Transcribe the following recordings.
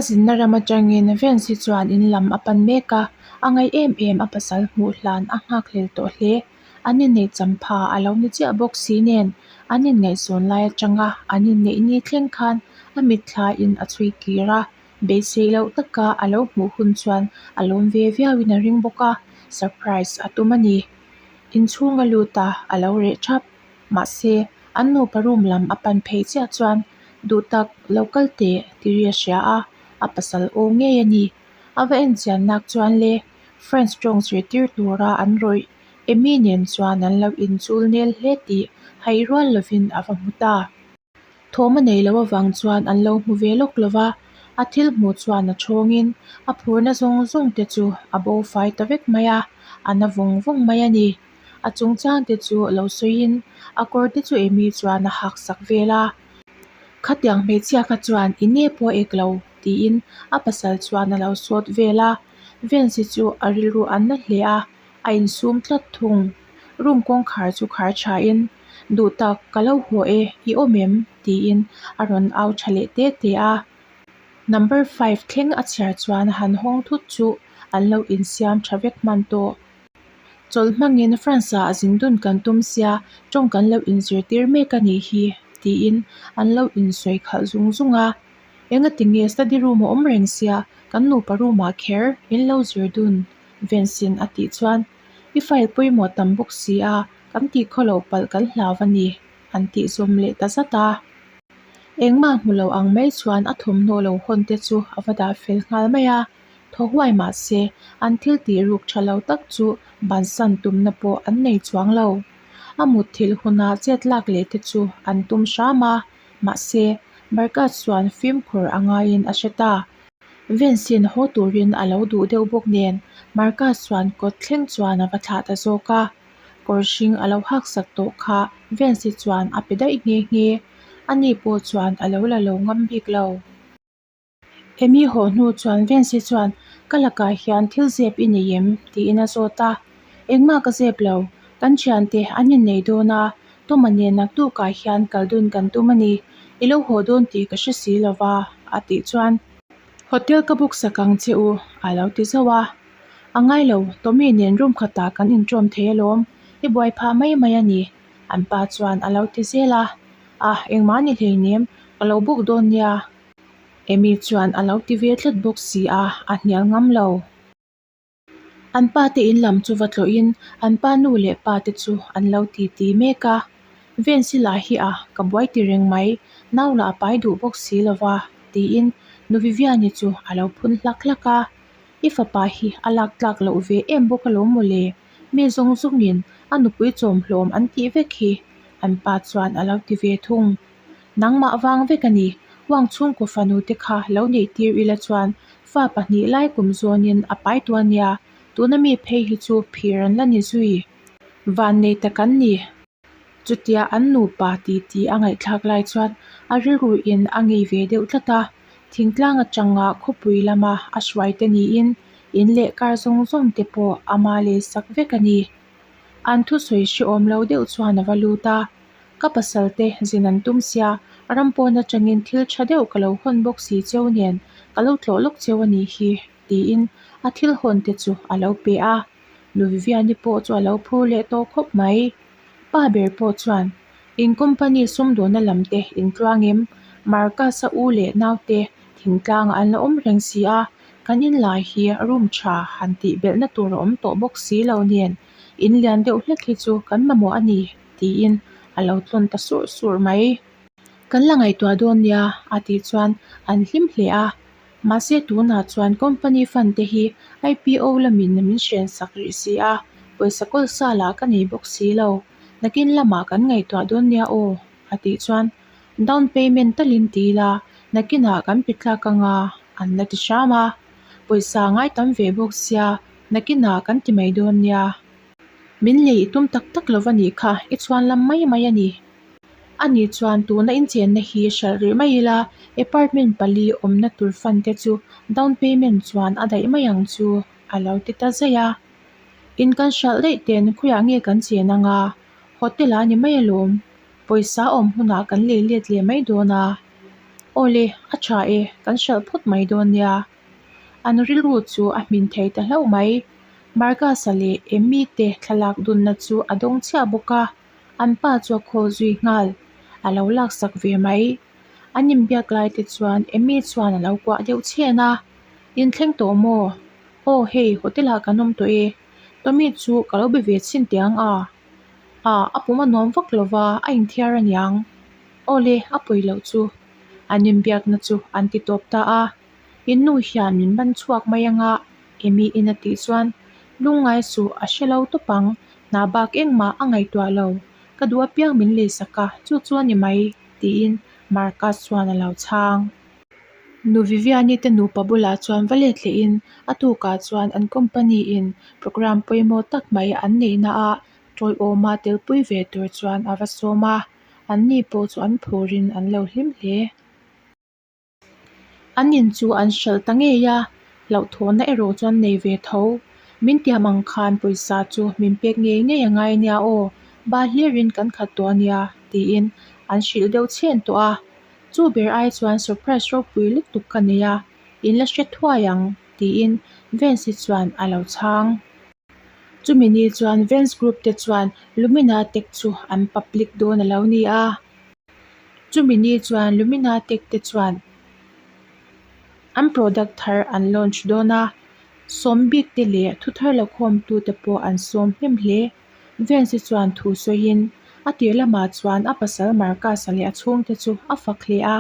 zinna ram atangin Vance-i chuan in lam a pan mek a, a ngaih em em a pasal hmuh hlan a nghakhlel tawh hle. An inneih champha a lo ni chiah bawk si nen, an inngaihzawn lai atanga an inneih ni thleng khan a mitthlain a chhui kir a, beisei loh taka a lo hmuh hun chuan a lawm ve viauin a ring bawk a, surprise a tum a ni. Inchhung a lut a, a lo reh thap. Mahse, an nupa room lam a pan phei chiah chuan duh tak lo kal teh tih ri a hria a, a pasal aw ngei a ni. A va en chian nak chuan le French tawng zirtir tura an rawih Amy nen chuan an lo inchul nel hle tih hai rual lovin a va hmu ta. Thawm a nei loh avang chuan an lo hmu ve lawk lo va, a thil hmuh chuan a thawngin a phurna zawng zawng te chu a bo fai ta vek mai a, a na vawng vawng mai a ni. A chungchang te chu lo sawiin a kawr te chu Amy chuan a hak sak vel a, Khatiang hmeichhia kha chuan i ne pawh ek lo tiin a pasal chuan a lo sawt vel a, Vance-i chu a rilru an na hle a, a insum tlat thung. Room kawngkhar chu khar thain, Duh tak, ka lo haw e, i awm em? tiin a rawn au tha leh te te a. Number five thleng a chhiar chuan a han hawng thut chu an lo insiam tha vek hman tawh. Chawlh hmangin France-ah zin dun kan tum sia, tawng kan lo inzirtir mek a nih hi, tiin an lo insawi khalh zung zung a. Engati nge study room a awm reng sia, kan nupa room-ah kher in lo zir dun, Vensin a tih chuan, I file pawimawh tam bawk si a, kan tih khaw loh palh kan hlau a ni, an tih zawm leh ta zat a. Engmah hmu lo ang mai chuan a thawmhnaw lo hawn te chu a va dah fel nghal mai a, thaw huai mah se an thil tih ruk tha lo tak chu bansan tumna pawh an nei chuang lo. A mutthilh huna chet lak leh te chu an tum hram a, mahse Marcus chuan fimkhur a ngaiin a hre ta. Vince-in haw turin a lo duh deuh bawk nen Marcus chuan kawt thleng chuan a va thlah ta zawk a. Kawr hring a lo hak sak tawh kha Vince-i chuan a pe daih nghe nghe. Ani pawh chuan a lo la lo ngam bik lo. Amy haw hnu chuan Vince-i chuan ka lakah hian thil zep i nei em? tiin a zawt a. Engmah ka zep lo, kan thiante an innei dawn a, Toma nen naktukah hian kal dun kan tum a ni, i lo haw dawn tih ka hre si lo va, a tih chuan. Hotel ka book sak ang che u, a lo ti zauh a. A ngai lo, Tommy nen room khatah kan inṭawm thei alawm, i buai phah mai mai a ni, an pa chuan a lo ti zel a. Ah, engmah ni hleinem, ka lo book dawn nia, Amy chuan a lo ti ve tlat bawk si a, a hnial ngam lo. An pa te in lam chu va tlawhin an pa nu leh pa te chu an lo ti ti mek a. Vensi lah hi a, ka buai ti reng mai, nau lah a pai duh bawk si lo va, tiin nu Viviani chu a lo phun hlak hlak a. I fapa hi a lak tlak loh ve em bawk alawm mawle, mi zawng zawngin a nupui chawmhlawm an tih vek hi, an pa chuan a lo ti ve thung. Nangmah vang vek a ni, Wang chhungkaw fanu te kha lo neih tir ila chuan fa pahnih lai kum zawnin a pai tu a nia, tuna mi phei hi chu phir an la ni zui. Van nei tak an ni. Chutia an nupa ti tih a ngaihthlak lai chuan a rilruin a ngei ve deuh tlat a, thingtlang atanga khawpui lama a hruai te niin in leh kar zawng zawng te pawh ama lei sak vek a ni. An thusawi hrehawm lo deuh chuan a va lut a. Ka pasal te zin an tum sia, ram pawn atangin thil tha deuh ka lo hawn bawk si cheu nen ka lo tlawh lawk cheu a nih hi, tiin a thil hawn te chu a lo pe a. Nu Viviani pawh chu a lo phur leh tawh khawp mai. Pa ber pawh chuan, In company sumdawna lam te in tluang em? Marcus-a u leh naute thingtlangah an la awm reng si a, kan in lai hi room tha han tih belhna tur a awm tawh bawk si lo nen in lian deuh hlek hi chu kan mamawh a ni. tiin a lo tlawn ta surh surh mai. Kan la ngaihtuah dawn nia a tih chuan an hlim hle a, mahse tunah chuan company fund te hi IPO lamin min hren sak rih si a, pawisa kawl sa lah ka nei bawk si lo, nakin lamah kan ngaihtuah dawn nia aw a tih chuan down payment talin ti ila nakinah kan pe tlak anga an la ti hram a, pawisa ngai tam ve bawk sia nakinah kan ti mai dawn nia. Min lei i tum tak tak lo va nih kha, i chhuan lam mai mai a ni. Ani chuan tuna inchenna hi hralh rih mai ila, apartment pali awmna tur fund te chu down payment chuan a daih mai ang chu, a lo ti ta zaih a. In kan hralh daih ten khawiah nge kan chen anga, hotel ah ni mai alawm, pawisa awm hunah kan lei let leh mai dawn a. Aw le, a tha e, kan hralh phawt mai dawn nia. An rilru chu a hmin thei ta hlauh mai. Marcus-a leh Emmy te thlalak dunna chu a dawng chhiah bawk a, an pa chu a call zui nghal. A lo laksak ve mai. An inbiak lai te chuan Emmy chuan a lo kuah deuh chhen a, In thleng tawh maw? Aw hei, hotel ah kan awm tawh e. Tommy chu ka lo be ve chhin teh ang a. Ah, a pum a nuam vak lo va, a inthiar aniang. Aw le, a pawi loh chu. An inbiakna chu an ti tawp ta a. In nu hian min ban chhuak mai anga Amy in a tih chuan lungngai suh a hre lo tawp ang, hna bak engmah a ngaihtuah lo. Ka duh apiang min leisak a, chu chu a ni mai, tiin Marcus chuan a lo chhang. Nu Viviani te nupa bulah chuan va let lehin a tukah chuan an company in programme pawimawh tak mai an neihna ah tawiawma telpui ve tur chuan a va sawm a, an ni pawh chu an phurin an lo hlim hle. An in chu an hralh ta ngei a, hlauhthawhna erawh chuan nei ve tho. Min tiam ang khan pawisa chu min pek ngei ngei a ngai nia aw, ba hlirin kan khat tawh a nia, tiin an hrilh deuh chhen tawh a. Chu ber ai chuan surprise ropui lutuk ka nei a, in la hre thuai ang, tiin Vance-i chuan a lo chhang. Chumi ni chuan Vance Group te chuan Lumina Tech chu an public dawn a lo ni a. Chumi ni chuan Lumina Tech te chuan an product thar an launch dawn a, sawm bik te leh thu thar la khawm tu te pawh an sawm hnem hle. Vance-i chuan thu sawiin a tir lamah chuan a pasal Marcus-a leh a chhungte chu a fak hle a,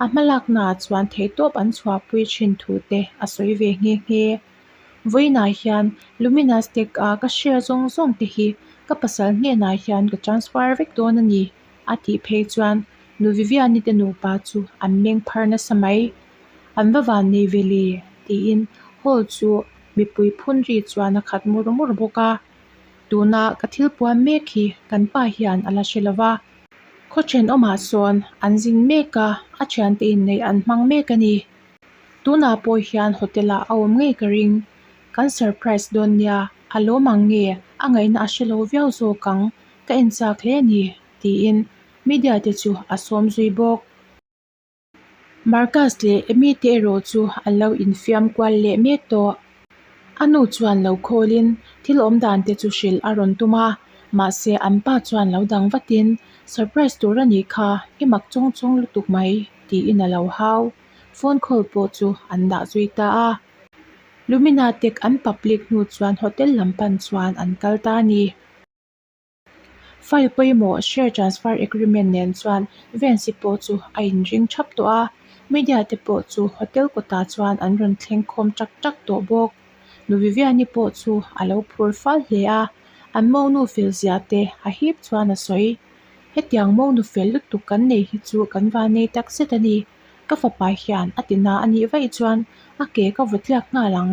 a hmalaknaah chuan theihtawp an chhuahpui thin thu te a sawi ve nghe nghe. Vawiinah hian Luminous Tech a ka share zawng zawng te hi ka pasal hnenah hian ka transfer vek dawn a ni a tih phei chuan Nu Viviani te nupa chu an meng phar nasa mai. An va van nei ve le tiin hall chu mipui phun ri chuan a khat mur mur bawk a. Tuna ka thil puan mek hi kan pa hian a la hre lo va. Khaw thenawmah sawn an zin mek a, a thiante inneih an hmang mek a ni. Tunah pawh hian hotel ah a awm ngei ka ring. Kan surprise dawn nia, a lawm ang nge, a ngaihna a hre lo viau zawk ang, ka en chak hle a ni, tiin media te chu a sawm zui bawk. Marcus leh Amy te erawh chu an lo infiam kual leh mek tawh. A nu chuan lo khawlin thil awm dan te chu hrilh a rawn tum a, mahse an pa chuan lo dang vatin, Surprise tur a nih kha, i mak chawng chawng lutuk mai, tiin a lo hau. Phone call pawh chu an dah zui ta a. Lumina Tech an public hnu chuan hotel lam pan chuan an kal ta a ni. File pawimawh share transfer agreement nen chuan Vance-i pawh chu a inring thap tawh a, media te pawh chu hotel kawtah chuan an rawn thleng khawm tak tak tawh bawk. Nu Viviani pawh chu a lo phur fal hle a, an monu fel zia te a hip chuan a sawi. Hetiang monu fel lutuk kan nei hi chu kan vannei tak zet a ni. Ka fapa hian a ti na a nih vaih chuan a ke ka vaw tliak nghal ang,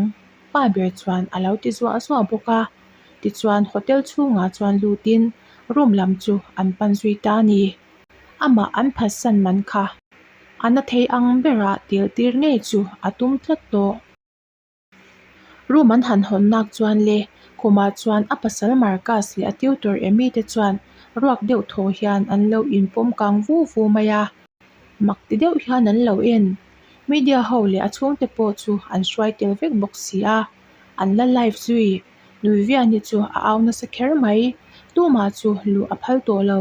pa ber chuan a lo ti zuah zuah bawk a. Tichuan hotel chhungah chuan lutin room lam chu an pan zui ta a ni. Amah an phatsan man kha a na thei ang berah tel tir ngei chu a tum tlat tawh. Room an han hawn nak chuan le khumah chuan a pasal Marcus leh a tutor Amy te chuan ruak deuh thaw hian an lo inpawm kang vu vu mai a, mak ti deuh hian an lo en. Media ho leh a chhungte pawh chu an hruai tel vek bawk si a, an la live zui. Nuiviani chu a au nasa kher mai, tumah chu luh a phal tawh lo,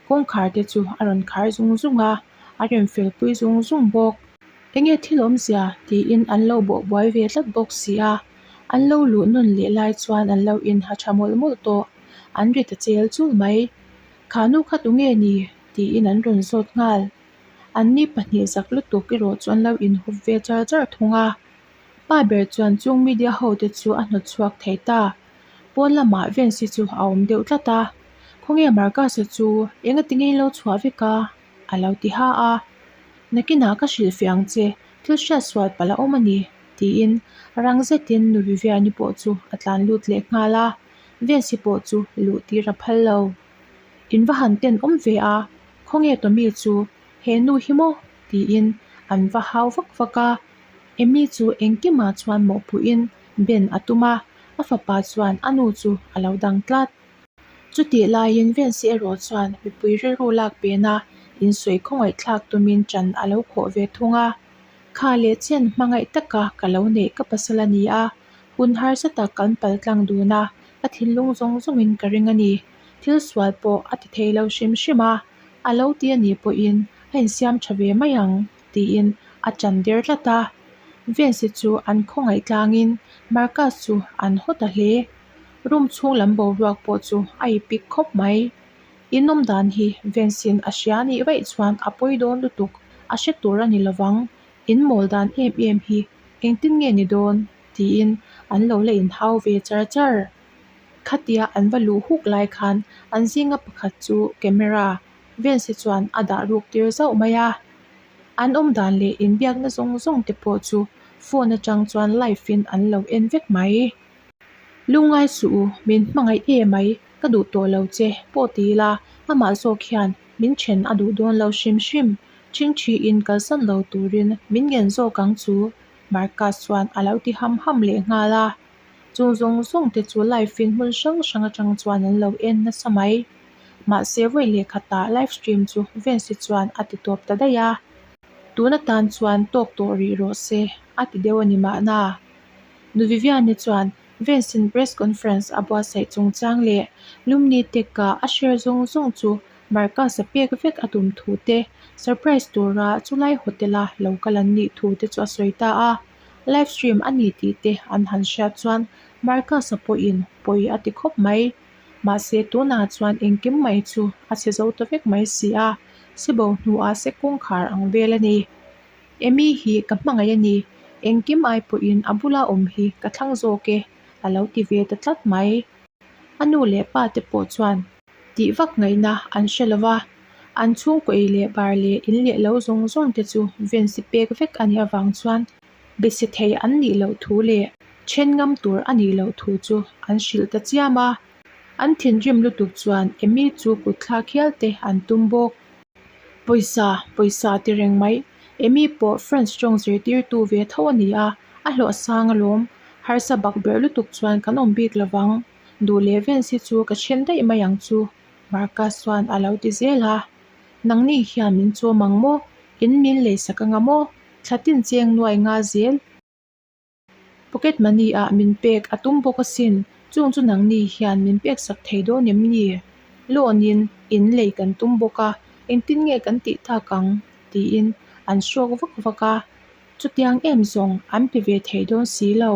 kawngkhar te chu a rawn khar zung zung a, a remfel pui zung zung bawk. Enge thil awmzia? tiin an lo bawh buai ve tlat bawk si a, an lo luh nawn leh lai chuan an lo inha tha mawlh mawlh tawh, an ri ta chel chul mai. Kha nu kha tunge ni? tiin an rawn zawt nghal. An ni pahnih zak lutuk erawh chu an lo inhup ve char char thung a. Pa ber chuan chung media ho te chu a hnawt chhuak thei ta. Pawn lamah Vance-i chu a awm deuh tlat a, Khawnge Marcus-a chu engati nge lo chhuah vek a? a lo ti ha a. Nakinah ka hrilhfiah ang che, thil hriat sual palh a awm a ni, tiin rang zetin nu Viviani pawh chu a tlan lut leh nghal a, Vesi pawh chu luh tir a phal lo. In va han ten awm ve a, khawnge Tommy chu, he nu hi maw? tiin an va hau vak vak a, Amy chu engkimah chuan mawhpuhin Ben a tum a, a fapa chuan a nu chu a lo dang tlat. Chutih laiin Vance erawh chuan mipui rilru lak pena insawi khawngaihthlak tumin ṭan a lo khawh ve thung a. Kha leh chen hmangaih taka ka lo neih ka pasal a ni a, hun harsa tak kan pal tlang dun a, ka thinlung zawng zawngin ka ring a ni. Thil sual pawh a ti thei lo hrim hrim a, a lo ti a nih pawhin a insiam tha ve mai ang tiin a ṭan der tlat a. Vince chu an khawngaih tlangin Marcus chu an haw ta hle. Room chhung lam boruak pawh chu a ipik khawp mai. In awm dan hi Vince-in a hria nih vaih chuan a pawi dawn lutuk, a hre tur a ni lovang. In mawl dan em em hi engtin nge ni dawn? tiin an lo la inhau ve char char. Khatia an va luh huk lai khan an zinga pakhat chu camera Vince chuan a dah ruk tir zauh mai a. An awm dan leh inbiakna zawng zawng te pawh chu phone atang chuan live in an lo en vek mai. Lungngai suh u, min hmangaih e mai, ka duh tawh lo che pawh ti ila amah zawk hian min then a duh dawn lo hrim hrim, ṭhingṭhiin kalsan lo turin min ngen zawk ang chu Marcus chuan a lo ti ham ham leh nghal a. Chung zawng zawng te chu live in hmun hrang hrang atang chuan an lo en nasa mai. Mahse vawi leh khatah live stream chu Vince chuan a ti tawp ta daih a. Tun atan chuan tawk tawh rih rawh se a ti deuh a ni mahna. Nu Viviani chuan Vince in press conference a buatsaih chungchang leh Lumni Tech-a a share zawng zawng chu Marcus-a pek vek a tum thu te, surprise tura chulai hotel-a lo kal an nih thu te chu a sawi ta a. Live stream a ni tih te an han hriat chuan Marcus-a pawhin pawi a ti khawp mai. Mahse tunah chuan engkim mai chu a chhe zo ta vek mai si a, sibo hnuah se kawngkhar ang vel a ni. Amy hi ka hmangaih a ni, engkim ai pawhin a bula awm hi ka thlang zawk e, a lo ti ve ta tlat mai. A nu leh pa te pawh chuan tih vak ngaihna an hre lo va, an chhungkaw ei leh bar leh in leh lo zawng zawng te chu Vince pek vek a nih avang chuan bese thei an nih loh thu leh then ngam tur a nih loh thu chu an hrilh ta chiam a. An thinrim lutuk chuan Amy chu kut thlak hial te an tum bawk. Pawisa, pawisa ti reng mai. Amy pawh French tawng zirtirtu ve tho a ni a, a hlawh sang alawm. Harsa bak ber lutuk chuan kan awm bik lovang. Duh leh Vince hi chu ka then daih mai ang chu, Marcus chuan a lo ti zel a. Nangni hian min chawm ang maw? In min leisak anga maw? Thla tin cheng nuai nga zel. Pocket money ah min pek a tum bawk asin, chung chu nangni hian min pek sak thei dawn em ni? Loan in in lei kan tum bawk a, engtin nge kan tih tak ang? tiin an hrawk vak vak a, chutiang em zawng an pe ve thei dawn si lo.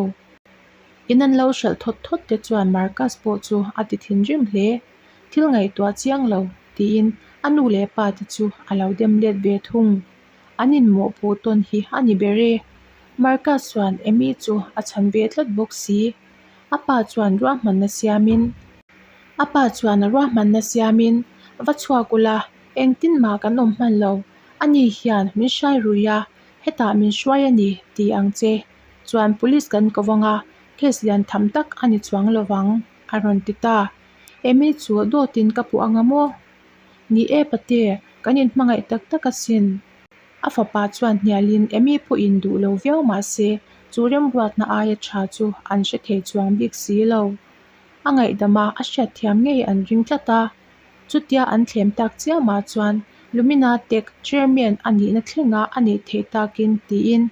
In an lo hralh thawt thawt te chuan Marcus pawh chu a ti thinrim hle, thil ngaihtuah chiang lo tiin a nu leh pa te chu a lo dem let ve thung. An inmawhpuh tawn hi a ni ber e. Marcus chuan Amy chu a chhan ve tlat bawk si. A pa chuan ruahmanna siamin A pa chuan a ruahmanna siamin, Va chhuak ula, engtin mah kan awm hman lo. Ani hian min hrai rui a, hetah min hruai a ni ti ang che. Chuan police kan ko vang a, case lian tham tak a ni chuang lo vang, a rawn ti ta. Amy chu dawtin ka puh anga maw? Ni e pate, kan inhmangaih tak tak asin. A fapa chuan hnialin Amy pawhin duh lo viau mah se, chu remruatna aia tha chu an hre thei chuang bik si lo. A ngaihdama a hriatthiam ngei an ring tlat a. Chutia an thlem tak chiamah chuan Lumina Tech Chairman a nihna thlenga a neih theih takin tiin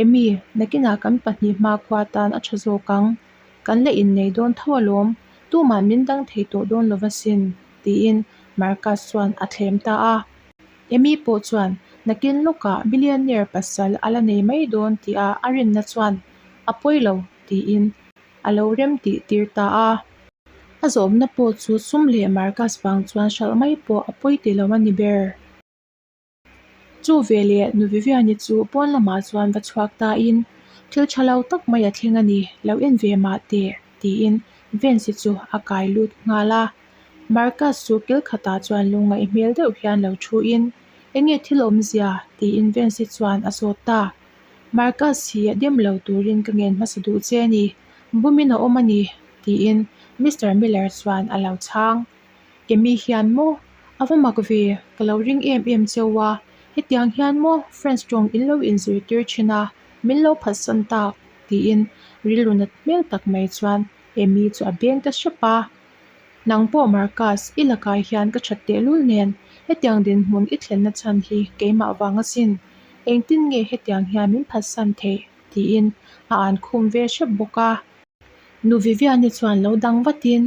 Amy, nakinah kan pahnih hmakhua tan a tha zawk ang. Kan la innei dawn tho alawm, tumah min dang thei tawh dawn lo va sin, tiin Marcus chuan a thlem ta a. Amy pawh chuan nakin lawkah billionaire pasal a la nei mai dawn tih a a rinna chuan a pawi lo tiin a lo rem tih tir ta a. A zawmna pawh chu sum leh Marcus vang chuan hralh mai pawh a pawi ti lo a ni ber. Chu veleh nu Viviani chu pawn lamah chuan va chhuak tain, Thil tha lo tak mai a thleng a ni, lo en ve mah teh, tiin Vince chu a kai lut nghal a. Marcus chu kil khatah chuan lungngaih hmel deuh hian lo thuin, Enge thil awmzia? tiin Vince chuan a zawt ta. Marcus hi a dem lo turin ka ngen hmasa duh che a ni, bumin a awm a ni, tiin Mister Miller chuan a lo chhang. Amy hian maw? A va mak ve, ka lo ring em em cheu a, hetiang hian maw French tawng in lo inzirtir thin a, min lo phatsan tak, tiin rilru nat hmel tak mai chuan Amy chu a beng ta hrep a. Nang pawh Marcus, i lakah hian ka that tehlul nen, Hetiang dinhmun i thlenna chhan hi keimah vang asin. Engtin nge hetiang hian min phatsan theih? tiin a an khum ve hrep bawk a. Nu Viviani chuan lo dang vatin,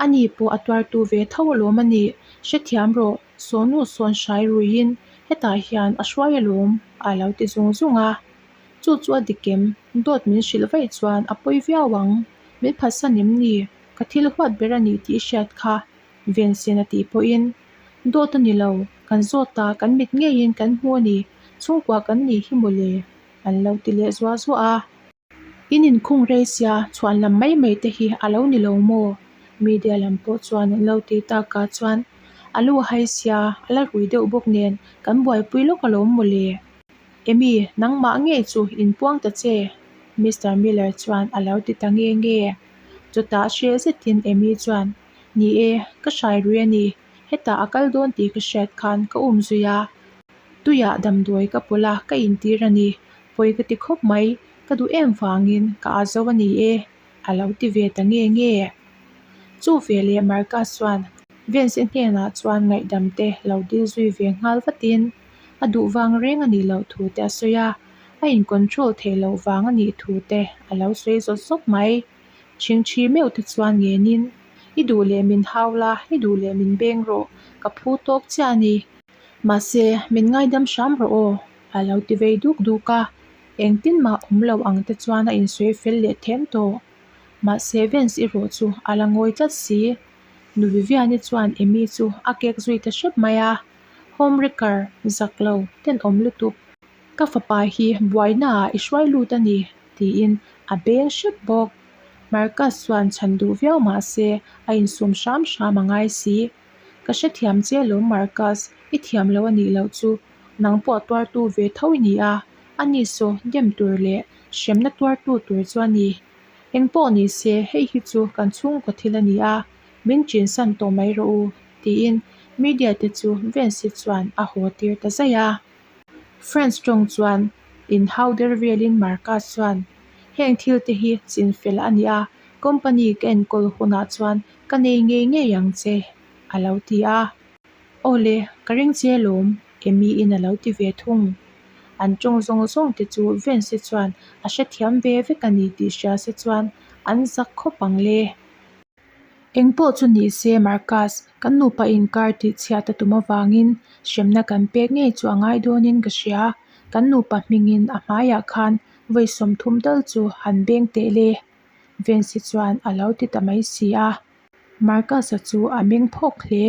Ani pawh a tuartu ve tho alawm a nih, hrethiam rawh, Sawnu sawn hrai ruiin hetah hian a hruai alawm a lo ti zung zung a. Chu chu a dik em? Dawt min hrilh vaih chuan a pawi viau ang. Min phatsan em ni? Ka thil huat ber a nih tih i hriat kha Vensen a tih pawhin dawt a ni lo, kan zawt a, kan mit ngeiin kan hmu a ni, chhungkua kan nih hi mawle an lo ti leh zuah zuah a. In inkhung rei sia chhuan lam mai mai te hi a lo ni lo maw? Media lam pawh chuan an lo ti tak a chuan a lu a hai sia, a la rui deuh bawk nen kan buaipui lawk alawm mawle. Amy, nangmah ngei chu inpuang ta che? Mister Miller chuan a lo ti ta nge nge. Chutah hreh zetin Amy chuan, Ni e, ka hrai rui a ni. Hetah a kal dawn tih ka hriat khan ka um zui a. Tuiah damdawi ka pawlh a, ka intir a ni. Pawi ka ti khawp mai, ka duh em vangin ka a zo a ni e, a lo ti ve ta nge nge. Chu veleh Marcus chuan Vance-i hnenah chuan ngaihdam te lo dil zui ve nghal vatin a duh vang reng a nih loh thu te a sawi a, a in control theih loh vang a nih thu te a lo sawi zawt zawt mai. Chhingchhi meuh te chuan ngenin, I duh leh min hau la, i duh leh min beng rawh, ka phu tawk chiah a ni. Mahse, min ngaidam hram rawh aw, a lo ti vei duk duk a, engtin mah awm lo ang te chuan a insawi fel leh them tawh. Mahse, Vance erawh chu a la ngawi tlat si. Nu Viviani chuan Amy chu a kek zui ta hrep mai a, Home wrecker, zak lo, tenawm lutuk. Ka fapa hi buainaah i hruai lut a ni, tiin a beng hrep bawk. Marcus chuan chhan duh viau mah se a insum hram hram a ngai si. Ka hrethiam che alawm Marcus, i thiam lo a nih loh chu. Nang pawh a tuartu ve tho i ni a, ani saw dem tur leh hremna tuartu tur chu a ni. Eng pawh ni se hei hi chu kan chhungkaw thil a ni a, min chinsan tawh mai rawh u, tiin media te chu Vance-i chuan a haw tir ta zaih a. French tawng chuan inhau der velin Marcus chuan, Heng thil te hi chinfel a ni a, company ka enkawl hunah chuan ka nei ngei ngei ang che, a lo ti a. Aw le, ka ring che alawm, Amy-in a lo ti ve thung. An tawng zawng zawng te chu Vance-i chuan a hrethiam ve vek a ni tih hria se chuan an zak khawp ang le. Eng pawh chu ni se Marcus, kan nupa inkar tih chhiat a tum avangin hremna kan pek ngei chu a ngai dawnin ka hria. Kan nupa hmingin a hmaiah khan vawi 30 tal chu han beng teh le, Vance-i chuan a lo ti ta mai si a. Marcus-a chu a meng phawk hle.